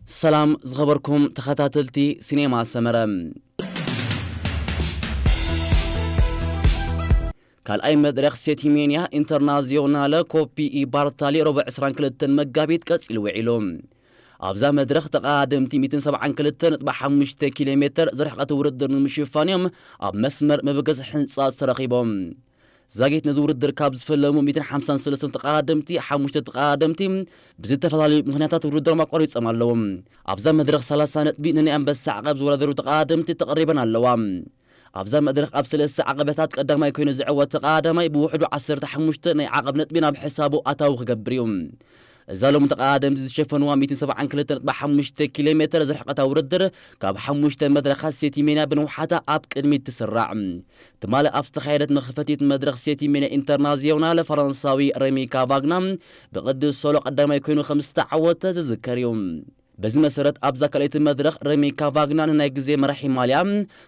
ሰላም ዝኸበርኩም ተኸታተልቲ ሲኔማ ሰመረ። ካልኣይ መድረኽ ሴቲሜንያ ኢንተርናዚዮናለ ኮፒ ኢ ባርታሊ ረቡዕ ዕስራን ክልተን መጋቢት ቀጺሉ ውዒሉ። ኣብዛ መድረኽ ተቐዳደምቲ ሚእትን ሰብዓን ክልተን ነጥቢ ሓሙሽተ ኪሎ ሜተር ዝርሕቐት ውድድር ንምሽፋን እዮም ኣብ መስመር መበገሲ ህንጻ ዝተረኺቦም። ዛጊት ነዚ ውድድር ካብ ዝፈለሙ ሚእትን ሓምሳን ሰለስተን ተቐዳደምቲ፣ ሓሙሽተ ተቐዳደምቲ ብዝተፈላለዩ ምኽንያታት ውድድሮም ኣቋሪጾም ኣለዉ። ኣብዛ መድረኽ ሰላሳ ነጥቢ ንናይ ኣንበሳ ዓቐብ ዝወዳደሩ ተቐዳደምቲ ተቐሪበን ኣለዋ። ኣብዛ መድረኽ ኣብ ሰለስተ ዓቐበታት ቀዳማይ ኮይኑ ዝዕወት ተቐዳዳማይ ብውሕዱ ዓሰርተ ሓሙሽተ ናይ ዓቐብ ነጥቢ ናብ ሕሳቡ ኣታዊ ክገብር እዩ። እዛ ሎሚ ተቐዳደምቲ ዝሸፈንዋ ሚእትን ሰብዓን ክልተን ነጥቢ ሓሙሽተ ኪሎ ሜተር ዝርሕቐታ ውድድር ካብ ሓሙሽተ መድረኻት ሴቲሜንያ ብንውሓታ ኣብ ቅድሚት ትስራዕ። ትማሊ ኣብ ዝተኻየደት መኽፈቲት መድረኽ ሴቲሜንያ ኢንተርናዚዮናል ፈረንሳዊ ረሚ ካቫግና ብቕዲ ሶሎ ቀዳማይ ኮይኑ ከም ዝተዓወተ ዝዝከር እዩ። በዚ መሰረት ኣብዛ ካልኣይቲ መድረኽ ረሚ ካቫግና ንናይ ግዜ መራሒ ማልያ፣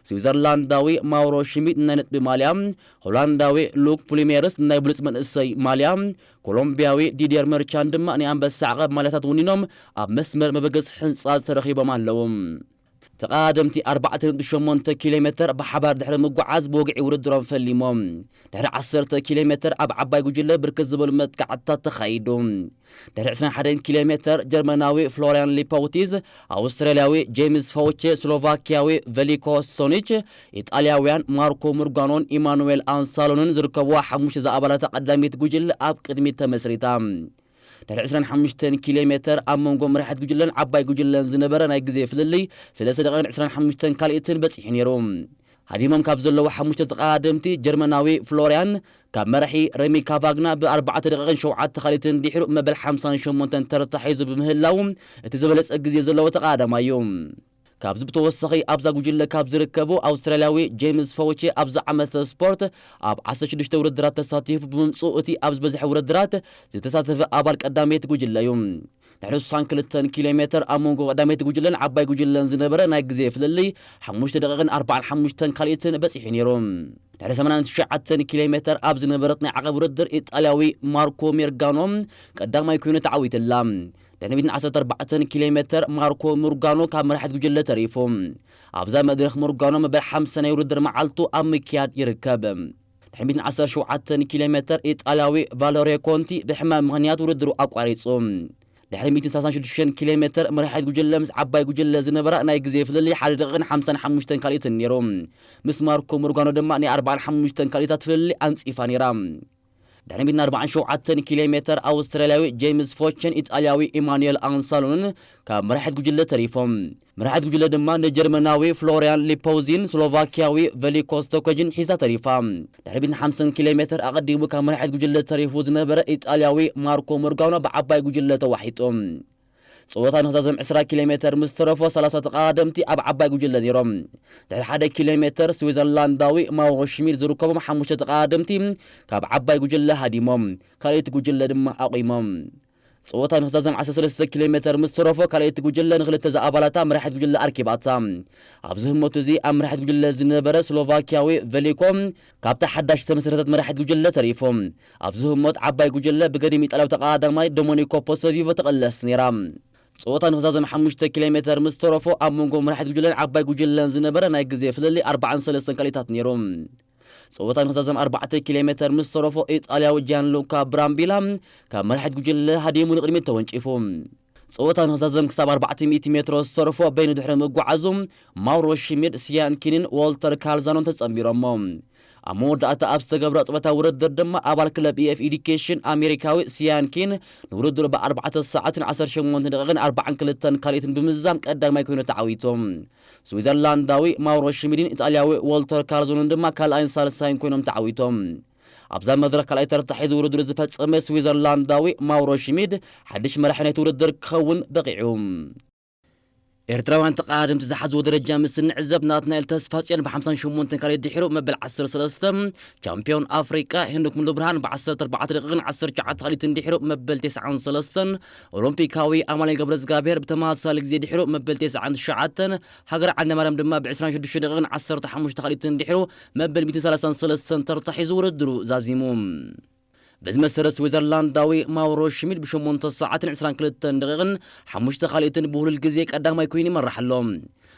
ስዊዘርላንዳዊ ማውሮ ሽሚድ ንናይ ነጥቢ ማልያ፣ ሆላንዳዊ ሉክ ፑሊሜርስ ንናይ ብሉጽ መንእሰይ ማልያ፣ ኮሎምቢያዊ ዲድየር መርቻን ድማ ናይ ኣንበሳ ዓቐብ ማልያታት ውኒኖም ኣብ መስመር መበገሲ ህንጻ ተረኺቦም ኣለዉ። ተቐዳደምቲ ኣርባዕተ ነጥቢ ሸሞንተ ኪሎ ሜተር ብሓባር ድሕሪ ምጉዓዝ ብወግዒ ውድድሮም ፈሊሞም። ድሕሪ ዓሰርተ ኪሎ ሜተር ኣብ ዓባይ ጉጅለ ብርክት ዝበሉ መጥቃዕትታት ተኻይዱ። ድሕሪ ዕስራን ሓደን ኪሎ ሜተር ጀርመናዊ ፍሎርያን ሊፖውቲዝ፣ ኣውስትራልያዊ ጄምስ ፎውቼ፣ ስሎቫኪያዊ ቨሊኮ ስቶኒች፣ ኢጣልያውያን ማርኮ ሙርጋኖን ኢማኑዌል ኣንሳሎንን ዝርከብዋ ሓሙሽተ ዝኣባላታ ቀዳመይቲ ጉጅለ ኣብ ቅድሚት ተመስሪታ። ድሕሪ ዕስራን ሓሙሽተን ኪሎ ሜተር ኣብ መንጎ መራሒት ጉጅለን ዓባይ ጉጅለን ዝነበረ ናይ ግዜ ፍልልይ ሰለስተ ደቂቕን ዕስራን ሓሙሽተን ካልኢትን በጺሑ ነይሩ። ሃዲሞም ካብ ዘለዉ ሓሙሽተ ተቐዳደምቲ ጀርመናዊ ፍሎርያን ካብ መራሒ ረሚ ካቫግና ብኣርባዕተ ደቂቕን ሸውዓተ ካልኢትን ድሕሩ መበል ሓምሳን ሸሞንተን ተርታ ሒዙ ብምህላው እቲ ዝበለጸ ግዜ ዘለዎ ተቐዳዳማይ እዩ። ካብዚ ብተወሳኺ ኣብዛ ጉጅለ ካብ ዝርከቡ ኣውስትራልያዊ ጄምስ ፎውቼ ኣብዚ ዓመተ ስፖርት ኣብ ዓሰርተ ሽዱሽተ ውድድራት ተሳቲፉ ብምምጽኡ እቲ ኣብ ዝበዝሐ ውድድራት ዝተሳተፈ ኣባል ቀዳመይቲ ጉጅለ እዩ። ድሕሪ ስሳን ክልተን ኪሎ ሜተር ኣብ መንጎ ቀዳመይቲ ጉጅለን ዓባይ ጉጅለን ዝነበረ ናይ ግዜ ፍልልይ ሓሙሽተ ደቂቕን ኣርባዓን ሓሙሽተን ካልኢትን በጺሑ ነይሩ። ድሕሪ ሰማንያን ትሽዓተን ኪሎ ሜተር ኣብ ዝነበረት ናይ ዓቐብ ውድድር ኢጣልያዊ ማርኮ ሜርጋኖ ቀዳማይ ኮይኑ ተዓዊትላ። ድሕሪ ሚእትን ዓሰርተ ኣርባዕተን ኪሎ ሜተር ማርኮ ሙርጋኖ ካብ መራሒት ጉጅለ ተሪፉ። ኣብዛ መድረኽ ሙርጋኖ መበል ሓምሳ ናይ ውድድር መዓልቱ ኣብ ምክያድ ይርከብ። ድሕሪ ሚእትን ዓሰርተ ሸውዓተን ኪሎ ሜተር ኢጣልያዊ ቫሎሬ ኮንቲ ብሕማም ምኽንያት ውድድሩ ኣቋሪጹ። ድሕሪ ሚእትን ሰላሳን ሽዱሽተን ኪሎ ሜተር መራሒት ጉጅለ ምስ ዓባይ ጉጅለ ዝነበራ ናይ ግዜ ፍልልይ ሓደ ደቂቕን ሓምሳን ሓሙሽተን ካልኢትን ነይሩ። ምስ ማርኮ ሙርጋኖ ድማ ናይ ኣርባዓን ሓሙሽተን ካልኢታት ፍልልይ ኣንጺፋ ነይራ። ድሕሪ ሚእትን ኣርባዓን ሸውዓተን ኪሎ ሜተር ኣውስትራልያዊ ጄምስ ፎችን ኢጣልያዊ ኢማኑኤል ኣንሳሎንን ካብ መራሒት ጉጅለ ተሪፎም። መራሒት ጉጅለ ድማ ንጀርመናዊ ፍሎርያን ሊፖውዚን ስሎቫኪያዊ ቨሊኮ ስቶኮጅን ሒዛ ተሪፋ። ድሕሪ ሚእትን ሓምሳን ኪሎ ሜተር ኣቐዲሙ ካብ መራሒት ጉጅለ ተሪፉ ዝነበረ ኢጣልያዊ ማርኮ ሞርጋኖ ብዓባይ ጉጅለ ተዋሒጡ። ጸወታ ንኽዛዘም ዕስራ ኪሎ ሜተር ምስ ተረፎ ሰላሳ ተቐዳደምቲ ኣብ ዓባይ ጉጅለ ነይሮም። ድሕሪ ሓደ ኪሎ ሜተር ስዊዘርላንዳዊ ማውሮ ሽሚድ ዝርከቦም ሓሙሽተ ተቐዳደምቲ ካብ ዓባይ ጉጅለ ሃዲሞም፣ ካልኣይቲ ጉጅለ ድማ ኣቑሞም። ጸወታ ንኽዛዘም ዓሰርተ ሰለስተ ኪሎ ሜተር ምስ ተረፎ ካልኣይቲ ጉጅለ ንኽልተ ዝኣባላታ መራሒት ጉጅለ ኣርኪባታ። ኣብዚ ህሞት እዚ ኣብ መራሒት ጉጅለ ዝነበረ ስሎቫኪያዊ ቨሊኮ ካብታ ሓዳሽ ዝተመስረተት መራሒት ጉጅለ ተሪፉ። ኣብዚ ህሞት ዓባይ ጉጅለ ብገዲም ኢጣልያዊ ተቐዳዳማይ ዶሞኒኮ ፖሶቪቮ ተቐለስ ነይራ። ጸወታ ንኽዛዘም ሓሙሽተ ኪሎ ሜተር ምስ ተረፎ ኣብ መንጎ መራሒት ጉጅለን ዓባይ ጉጅለን ዝነበረ ናይ ግዜ ፍልልይ ኣርባዓን ሰለስተን ካልኢታት ነይሩ። ጸወታ ንኽዛዘም ኣርባዕተ ኪሎ ሜተር ምስ ተረፎ ኢጣልያዊ ጂያንሉካ ብራምቢላ ካብ መራሒት ጉጅለ ሃዲሙ ንቕድሚት ተወንጪፉ። ጸወታ ንኽዛዘም ክሳብ ኣርባዕተ ሚእቲ ሜትሮ ዝተረፎ በይኑ ድሕሪ ምጉዓዙ ማውሮ ሽሚድ፣ ስያንኪንን ዎልተር ካልዛኖን ተጸንቢሮሞ። ኣብ መወዳእታ ኣብ ዝተገብረ ጸወታ ውድድር ድማ ኣባል ክለብ ኢኤፍ ኤዱኬሽን ኣሜሪካዊ ስያንኪን ንውድድሩ ብኣርባዕተ ሰዓትን ዓሰርተ ሸሞንተ ደቂቕን ኣርባዓን ክልተን ካልኢትን ብምዝዛም ቀዳማይ ኮይኑ ተዓዊቱ። ስዊዘርላንዳዊ ማውሮ ሽሚድን ኢጣልያዊ ዎልተር ካልዞንን ድማ ካልኣይን ሳልሳይን ኮይኖም ተዓዊቶም። ኣብዛ መድረኽ ካልኣይ ተርታ ሒዙ ውድድሩ ዝፈጸመ ስዊዘርላንዳዊ ማውሮ ሽሚድ ሓድሽ መራሒ ናይቲ ውድድር ክኸውን በቒዑ። ኤርትራውያን ተቐዳደምቲ ዝሓዝዎ ደረጃ ምስ እንዕዘብ፣ ናትናኤል ተስፋጽዮን ብ ሓምሳን ሸሞንተን ካልኣይ ድሒሩ መበል ዓሰርተ ሰለስተ፣ ቻምፒዮን ኣፍሪቃ ሄኖክ ሙሉብርሃን ብ ዓሰርተ ኣርባዕተ ደቂቕን ዓሰርተ ትሽዓተ ካልኢትን ድሒሩ መበል ተስዓን ሰለስተን፣ ኦሎምፒካዊ ኣማኑኤል ገብረዝጋብሄር ብተመሳሳሊ ግዜ ድሒሩ መበል ተስዓን ትሽዓተን፣ ሃገር ዓንደማርያም ድማ ብ ዕስራን ሽዱሽተ ደቂቕን ዓሰርተ ሓሙሽተ ካልኢትን ድሒሩ መበል ሚእትን ሰላሳን ሰለስተን ተርታ ሒዙ ውድድሩ ዛዚሙ። በዚ መሰረት ስዊዘርላንዳዊ ማውሮ ሽሚድ ብሸሞንተ ሰዓትን ዕስራን ክልተን ደቂቕን ሓሙሽተ ካልኢትን ብውህሉል ግዜ ቀዳማይ ኮይኑ ይመርሕ ኣሎ።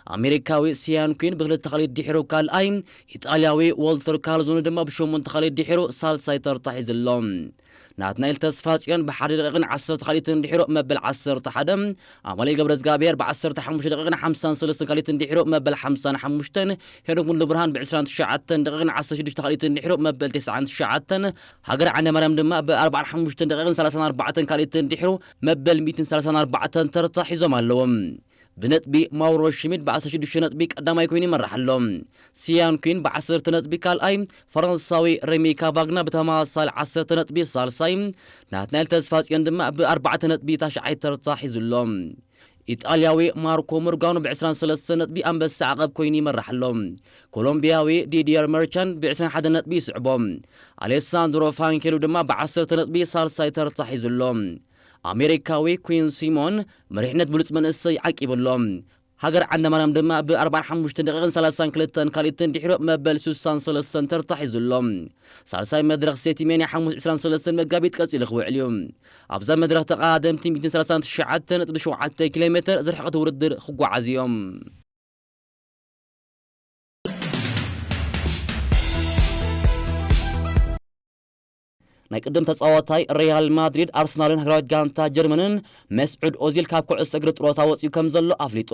ኣሜሪካዊ ሲያን ኩን ብክልተ ካልኢት ድሒሩ ካልኣይ፣ ኢጣልያዊ ዎልተር ካልዞኒ ድማ ብሸሞንተ ካልኢት ድሒሩ ሳልሳይ ተርታ ሒዙ ኣሎ። ናትናኤል ተስፋጽዮን ብሓደ ደቂቕን ዓሰርተ ካልኢትን ድሒሩ መበል ዓሰርተ ሓደ፣ ኣማኑኤል ገብረዝጋብሄር ብዓሰርተ ሓሙሽተ ደቂቕን ሓምሳን ሰለስተን ካልኢትን ድሒሩ መበል ሓምሳን ሓሙሽተን፣ ሄኖክ ሙሉብርሃን ብዕስራን ትሽዓተን ደቂቕን ዓሰርተ ሽዱሽተ ካልኢትን ድሒሩ መበል ተስዓን ትሽዓተን፣ ሃገር ዓንደማርያም ድማ ብኣርባዓን ሓሙሽተን ደቂቕን ሰላሳን ኣርባዕተን ካልኢትን ድሒሩ መበል ሚእትን ሰላሳን ኣርባዕተን ተርታ ሒዞም ኣለዉ። ብነጥቢ ማውሮ ሽሚድ ብዓሰርተ ሽዱሽተ ነጥቢ ቀዳማይ ኮይኑ ይመርሕ ኣሎ። ሲያን ኩን ብዓሰርተ ነጥቢ ካልኣይ፣ ፈረንሳዊ ሬሚ ካቫግና ብተመሳሳሊ ዓሰርተ ነጥቢ ሳልሳይ፣ ናትናኤል ተስፋጽዮን ድማ ብኣርባዕተ ነጥቢ ታሽዓይ ተርታ ሒዙ ኣሎ። ኢጣልያዊ ማርኮ ሞርጋኖ ብዕስራን ሰለስተን ነጥቢ ኣንበሳ ዓቐብ ኮይኑ ይመርሕ ኣሎ። ኮሎምቢያዊ ዲዲየር መርቻን ብዕስራን ሓደን ነጥቢ ይስዕቦ። ኣሌሳንድሮ ፋንኬሉ ድማ ብዓሰርተ ነጥቢ ሳልሳይ ተርታ ሒዙ ኣሎ። ኣሜሪካዊ ኩን ሲሞን መሪሕነት ብሉጽ መንእሰይ ዓቂቡ ኣሎ። ሃገር ዓንደማርያም ድማ ብኣርባዓን ሓሙሽተን ደቂቕን ሰላሳን ክልተን ካልኢትን ድሒሩ መበል ሱሳን ሰለስተን ተርታ ሒዙ ኣሎ። ሳልሳይ መድረኽ ሴቲሜንያ ሓሙስ ዕስራን ሰለስተን መጋቢት ቀጺሉ ክውዕል እዩ። ኣብዛ መድረኽ ተቐዳደምቲ ሚእትን ሰላሳን ትሽዓተ ነጥቢ ሸውዓተ ኪሎ ሜተር ዝርሕቐት ውድድር ክጓዓዙ እዮም። ናይ ቅድም ተጻዋታይ ሪያል ማድሪድ፣ ኣርሰናልን ሃገራዊት ጋንታ ጀርመንን መስዑድ ኦዚል ካብ ኩዕሶ እግሪ ጥሮታ ወጺኡ ከም ዘሎ ኣፍሊጡ።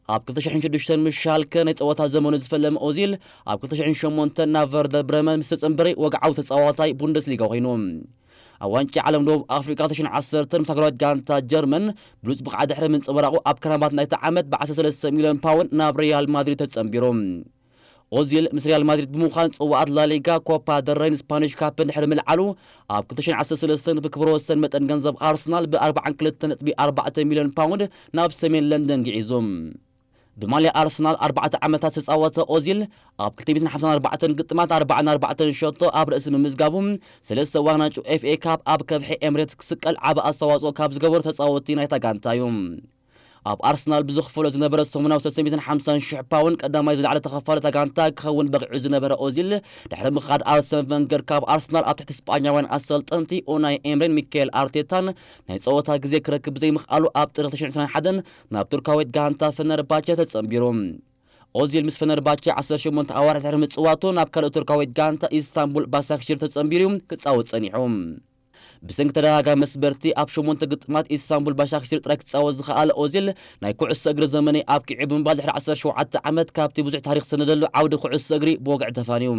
ኣብ ክልተ ሽሕን ሽዱሽተን ምስ ሻልከ ናይ ጸወታ ዘመኑ ዝፈለመ ኦዚል፣ ኣብ ክልተ ሽሕን ሸሞንተን ናብ ቨርደር ብረመን ምስ ተጸንበረ ወግዓዊ ተጻዋታይ ቡንደስሊጋ ኮይኑ። ኣብ ዋንጫ ዓለም ደቡብ ኣፍሪቃ ክልተ ሽሕን ዓሰርተን ምስ ሃገራዊት ጋንታ ጀርመን ብሉጽ ብቕዓት ድሕሪ ምንጽብራቑ፣ ኣብ ክረማት ናይቲ ዓመት ብዓሰርተ ሰለስተ ሚልዮን ፓውንድ ናብ ሪያል ማድሪድ ተጸንቢሩ። ኦዚል ምስ ሪያል ማድሪድ ብምዃን ጽዋኣት ላሊጋ፣ ኮፓ ደል ሬይን፣ ስፓኒሽ ካፕን ድሕሪ ምልዓሉ፣ ኣብ ክልተ ሽሕን ዓሰርተ ሰለስተን ብክብረ ወሰን መጠን ገንዘብ ኣርሰናል ብኣርባዓን ክልተን ነጥቢ ኣርባዕተ ሚልዮን ፓውንድ ናብ ሰሜን ለንደን ግዒዙ። ብማልያ ኣርሰናል ኣርባዕተ ዓመታት ዝተጻወተ ኦዚል፣ ኣብ ክልተ ሚእትን ሓምሳን ኣርባዕተን ግጥማት ኣርባዓን ኣርባዕተን ሸቶ ኣብ ርእሲ ምምዝጋቡ፣ ሰለስተ ዋንጫ ኤፍ ኤ ካፕ ኣብ ከብሒ ኤምሬትስ ክስቀል ዓቢ ኣስተዋጽኦ ካብ ዝገበሩ ተጻወትቲ ናይታ ጋንታ እዩ። ኣብ ኣርሰናል ብዝኽፈሎ ዝነበረ ሰሙናዊ ሰለስተ ሚእትን ሓምሳን ሽሕ ፓውንድ ቀዳማይ ዝለዓለ ተኸፋሊ እታ ጋንታ ክኸውን በቒዑ ዝነበረ ኦዚል፣ ድሕሪ ምኻድ ኣርሰን ቨንገር ካብ ኣርሰናል ኣብ ትሕቲ ስጳኛውያን ኣሰልጠንቲ ኡናይ ኤምሬን ሚካኤል ኣርቴታን ናይ ጸወታ ግዜ ክረክብ ብዘይምኽኣሉ፣ ኣብ ጥሪ ክልተ ሽሕን ዕስራን ሓደን ናብ ቱርካዊት ጋንታ ፈነርባቸ ተጸንቢሩ። ኦዚል ምስ ፈነርባቸ ዓሰርተ ሸሞንተ ኣዋርሕ ድሕሪ ምጽዋቱ፣ ናብ ካልእ ቱርካዊት ጋንታ ኢስታንቡል ባሳክሺር ተጸንቢሩ እዩ ክጻወት ጸኒሑ። ብሰንኪ ተደጋጋሚ መስበርቲ፣ ኣብ ሸሞንተ ግጥማት ኢስታንቡል ባሻክሺር ጥራይ ክጻወት ዝኸኣለ ኦዚል፣ ናይ ኩዕሶ እግሪ ዘመነይ ኣብቂዑ ብምባል፣ ድሕሪ ዓሰርተ ሸውዓተ ዓመት ካብቲ ብዙሕ ታሪኽ ዝሰነደሉ ዓውዲ ኩዕሶ እግሪ ብወግዒ ተፋንዩ።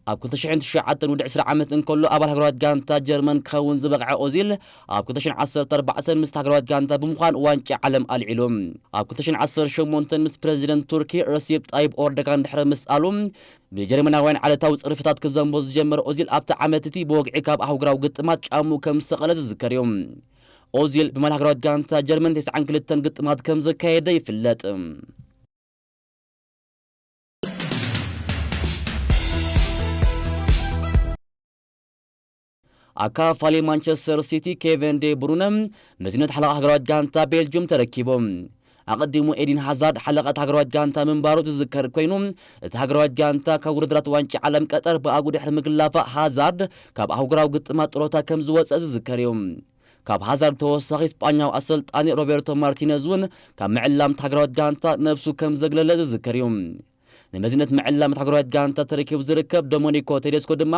ኣብ ክልተ ሽሕን ትሽዓተን ወዲ ዕስራ ዓመት እንከሎ፣ ኣባል ሃገራዊት ጋንታ ጀርመን ክኸውን ዝበቕዐ ኦዚል፣ ኣብ ክልተ ሽሕን ዓሰርተ ኣርባዕተን ምስታ ሃገራዊት ጋንታ ብምዃን ዋንጫ ዓለም ኣልዒሉ። ኣብ ክልተ ሽሕን ዓሰርተ ሸሞንተን ምስ ፕረዚደንት ቱርኪ ረሲፕ ጣይብ ኦርደጋን ድሕሪ ምስኣሉ፣ ብጀርመናውያን ዓሌታዊ ጸርፍታት ክዘንቦ ዝጀመረ ኦዚል፣ ኣብቲ ዓመት እቲ ብወግዒ ካብ ኣህጉራዊ ግጥማት ጫምኡ ከም ዝሰቐለ ዝዝከር እዩ። ኦዚል ብማል ሃገራዊት ጋንታ ጀርመን ተስዓን ክልተን ግጥማት ከም ዘካየደ ይፍለጥ። ኣካፋሊ ማንቸስተር ሲቲ ኬቨን ዴ ብሩነ መዝነት ሓለቓ ሃገራዊት ጋንታ ቤልጁም ተረኪቡ። ኣቐዲሙ ኤዲን ሃዛርድ ሓለቓ እታ ሃገራዊት ጋንታ ምንባሩ ዝዝከር ኮይኑ፣ እቲ ሃገራዊት ጋንታ ካብ ውድድራት ዋንጫ ዓለም ቀጠር ብኣጉ ድሕሪ ምግላፋ፣ ሃዛርድ ካብ ኣህጉራዊ ግጥማት ጥሮታ ከም ዝወጸ ዝዝከር እዩ። ካብ ሃዛርድ ተወሳኺ፣ ስጳኛዊ ኣሰልጣኒ ሮቤርቶ ማርቲነዝ እውን ካብ ምዕላም እታ ሃገራዊት ጋንታ ነብሱ ከም ዘግለለ ዝዝከር እዩ። ንመዝነት ምዕላም እታ ሃገራዊት ጋንታ ተረኪቡ ዝርከብ ዶሚኒኮ ቴዴስኮ ድማ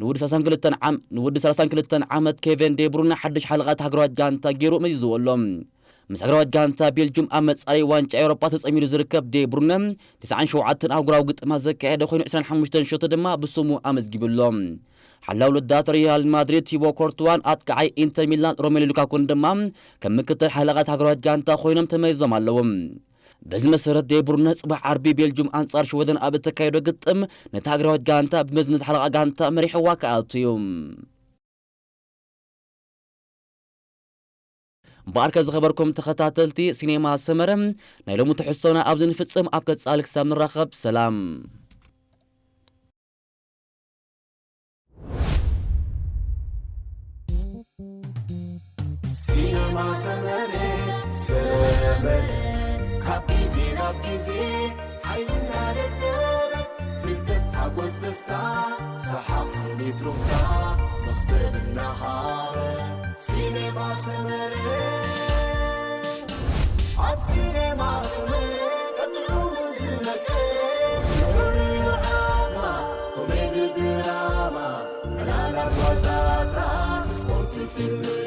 ንውዲ ሰላሳን ክልተን ዓም-፣ ንውዲ ሰላሳን ክልተን ዓመት ኬቨን ዴ ብሩነ ሓድሽ ሓለቓ እታ ሃገራዊት ጋንታ ገይሩ መዚዝዎ ኣሎ። ምስ ሃገራዊት ጋንታ ቤልጁም ኣብ መጻረዪ ዋንጫ ኤውሮጳ ተጸሚዱ ዝርከብ ዴ ብሩነ፣ ተስዓን ሸውዓተን ኣህጉራዊ ግጥማት ዘካየደ ኮይኑ፣ ዕስራን ሓሙሽተን ሸቶ ድማ ብስሙ ኣመዝጊቡ ኣሎ። ሓላው ልዳት ሪያል ማድሪድ ቲቦ ኮርቱዋን ኣጥቃዓይ ኢንተር ሚላን ሮሜሉ ሉካኩን ድማ ከም ምክትል ሓለቓ እታ ሃገራዊት ጋንታ ኮይኖም ተመይዞም ኣለዉ። በዚ መሰረት፣ ዴ ብሩነ ጽባሕ ዓርቢ ቤልጁም ኣንጻር ሽወደን ኣብ እተካየዶ ግጥም፣ ነታ ሃገራዊት ጋንታ ብመዝነት ሓለቓ ጋንታ መሪሕዋ ክኣቱ እዩ። እምበኣርከ ዝኸበርኩም ተኸታተልቲ ሲኔማ ሰመረ፣ ናይ ሎሚ ትሕዝቶና ኣብዚ ንፍጽም። ኣብ ቀጻሊ ክሳብ ንራኸብ፣ ሰላም። ሲነማ ሰመረ፣ ሰመረ፣ ካብ ግዜ ናብ ግዜ ሓይልና ደለበ፣ ፍልጠት ሓጎስ ደስታ፣ ሰሓቕ ስኒት ሩፍታ፣ መኽሰብ እናሃረ፣ ሲኔማ ሰመረ። ኣብ ሲኔማ ሰመረ፣ ቀጥዑ ዝነቀ፣ ንዑ ንዓማ፣ ኮሜዲ ድራማ፣ ዕላላት ዋዛታት፣ ስፖርት ፊልም፣